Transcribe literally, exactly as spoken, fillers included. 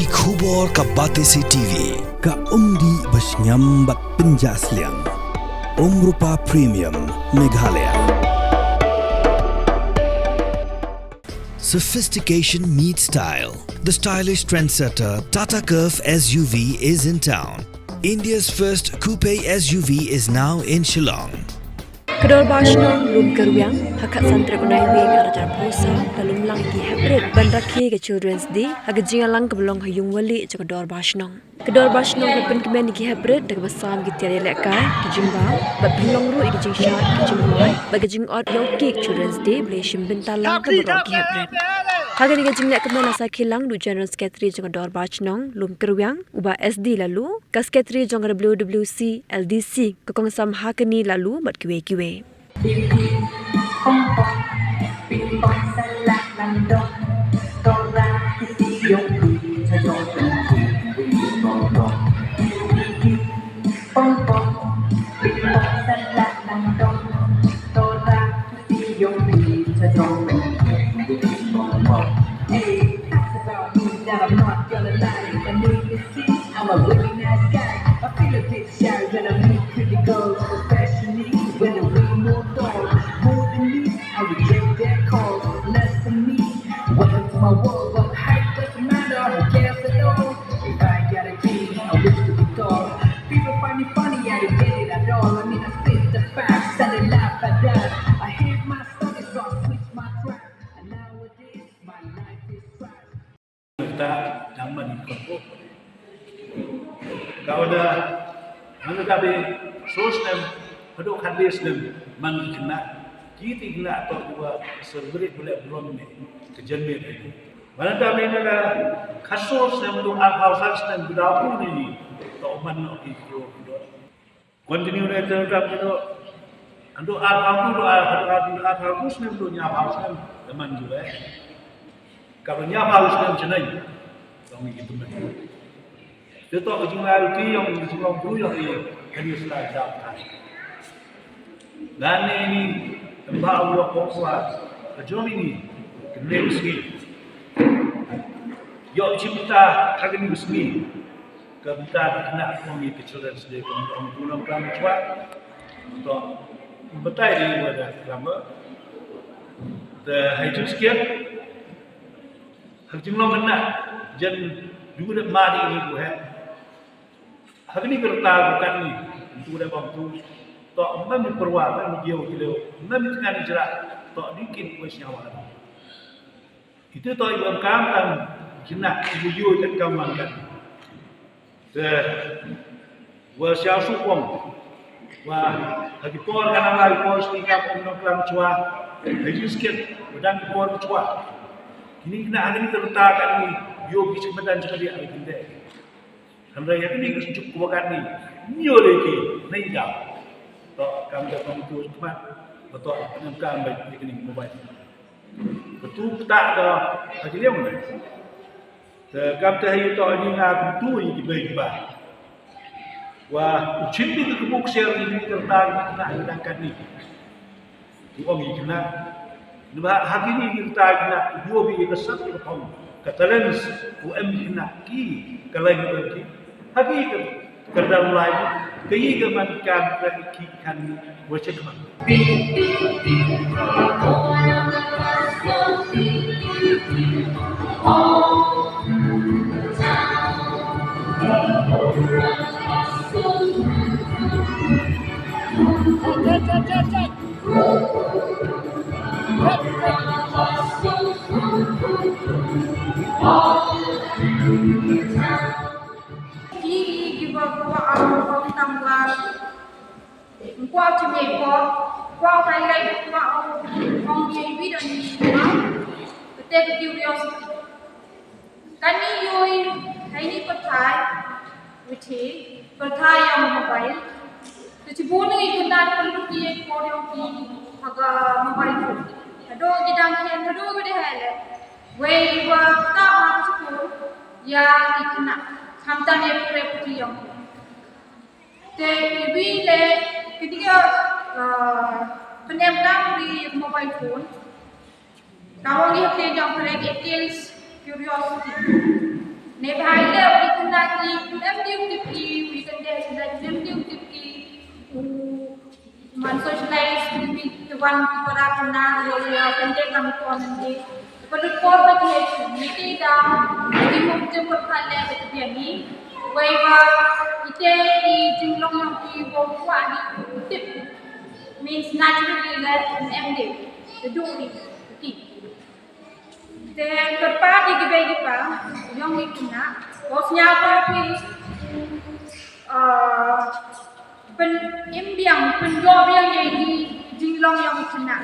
Khubor ka Batesi T V, ka umdih ba shngiam bad pynjah sliang. Umrupa Premium, Meghalaya. Sophistication meets style. The stylish trendsetter Tata Curvv S U V is in town. India's first coupe S U V is now in Shillong. Ka Dorbar Shnong Lum Kyrwiang, ha ka khatsan tarik u Naiwieng arhajar arphew saw, ka la lum lang ïa ki heprit ban rakhe ïa ka Children's Day ha ka jingïalang kaba long ha Ïungwalieh jong ka Dorbar Shnong. Ka Dorbar Shnong ka la pynkmen ïa ki heprit da kaba sam ki tiar ïalehkai, ki jingbam, bad pynlong ruh ïa ki jingshad, ki jingmai bad ki jingot ïa u cake Children's Day ba la ïashim bynta lang ha baroh ki heprit. Ha kane ka jingleh kmen la sakhi lang da u General Secretary jong ka Dorbar Shnong Lum Kyrwiang, u Bah S D Laloo, ka Secretary jong ka W W C L D C, ka Kong Samhakani Laloo bad kiwei kiwei. Hey, that's about me, that I'm not gonna lie. I need to see, I'm a really nice guy. I feel a bit shy when I meet pretty girls, especially when they wear more dolls. More than me, I reject their calls. Less than me, welcome to my world, but height doesn't matter. Who cares at all? If I got a king, I wish to be tall. People find me funny, I don't get it at all. I mean, I spit the facts and they laugh at that. I hate my studies, so I switch my track. And nowadays, my life is trash. Kata dang man ïa ka. Ka wan da, man da ka be snem haduh khatlai snem man ki khynnah. Ki ti khynnah to kiba celebrate ba leh burom ne ka janmiet. Man da ka be na ka khatsur snem haduh arphew san snem ki da pu ni ni. To man noh ki kro ki do. Continue ne te rap ki do. Ando arphew tu do, ar, ando arphew tu snem do, hynñiewphew snem da man ju eh. Ka hynñiewphew snem chnai. Tong ni ki tu men. Te to ka jinglong ki ïong, ka jinglong bru ïong i, kan ïa sla dap kai. Lane ni, tang ba u ïoh ko kwa, ka jong ni, ka name sngi. Ïoh chimta, ka ni sngi. Ka bynta ka khynnah kum ïa ka Children's Day kum ong tu nongklam chwa. To batai dei wa da klam ba. Te ha ïa ka skit. Ha ka jinglong khynnah jan ju da ma dei ni ku he. Ha kani ka rta ka katni tu da bam tu. To mem ni pyrwa, mem ni jiew jileu, mem ni tngan ni jrah. To dei kin ku sñiaw ha. Itu to ïa kam kam khynnah ïa ïa ïa kam man kan. Te wa sia su kong wa ha ki por kan la ki por sni kam ong nongklam chwa ha ki skit wa dang ki por chwa. Kini khynnah ha kini ka rta kan ni ïoh ki sik madan chakali ha ki kynde. Hynrei ïa kini ka sjuk ko katni, nyo le ki nei da. To kam da kong tu khmat, ba to ngam kam ba ïa kini mobile. Ba tu pta da ha ki liang ne. Te kam te ha ïa to ni nga tu ïa ki bai ki ba. Wa u chim ni ka buk share ni ka rta ni ka na katni. Ki ong ïa khynnah. Naba ha kini ki rta khynnah, ïoh ïa ka sap ka phong, ka talents, u em khynnah ki, ka lai u em ki. Ha ki ka, ka dang lai, ka ïa ka man ka, ka ki kan, wa check man. Ki, ki ba kwah ong tang ba kwah to me ko, kwah highlight, kwah ong ye bi da ni ma. Kate ka curiosity. Kane ïohi ha ini pyrthei, withi, pyrthei ïa mobile. Te chibun ngi kyndat pynlut ïa ki por ïong ki ha ka mobile phone. Haduh ki dang khlem, haduh ki dang hele. Wei wa ta ha ka skul ïa ki khynnah. Khamtam ïa ki rep ki ïong. Te iwi le ki dei, uh, pynem kam ri mobile phone. Ka ong ïa ki jong pyrek, it kills curiosity. Neibhah i leh u dei khynnah ki, em dei u tip ki, u dei khynnah ki, em dei u tip ki, u man socialize, u dei te wan ki para khynnah, u dei khynnah ki, em dei kam ko, em dei. Ba lut por ba ki leh ki, ne ki da, ki mut te mut pha leh ba ki biang ni. Wei ba, ite i jinglong yong ki, ba u kwah ni, u tip. Means naturally leh, em dei. Te du ni, ki. Te kyrpad ïa kiwei kiba ïong ki khynnah, u sngewbha phi, uh, pyn-im biang, pyndoh biang ïa ki jinglong yong ki khynnah.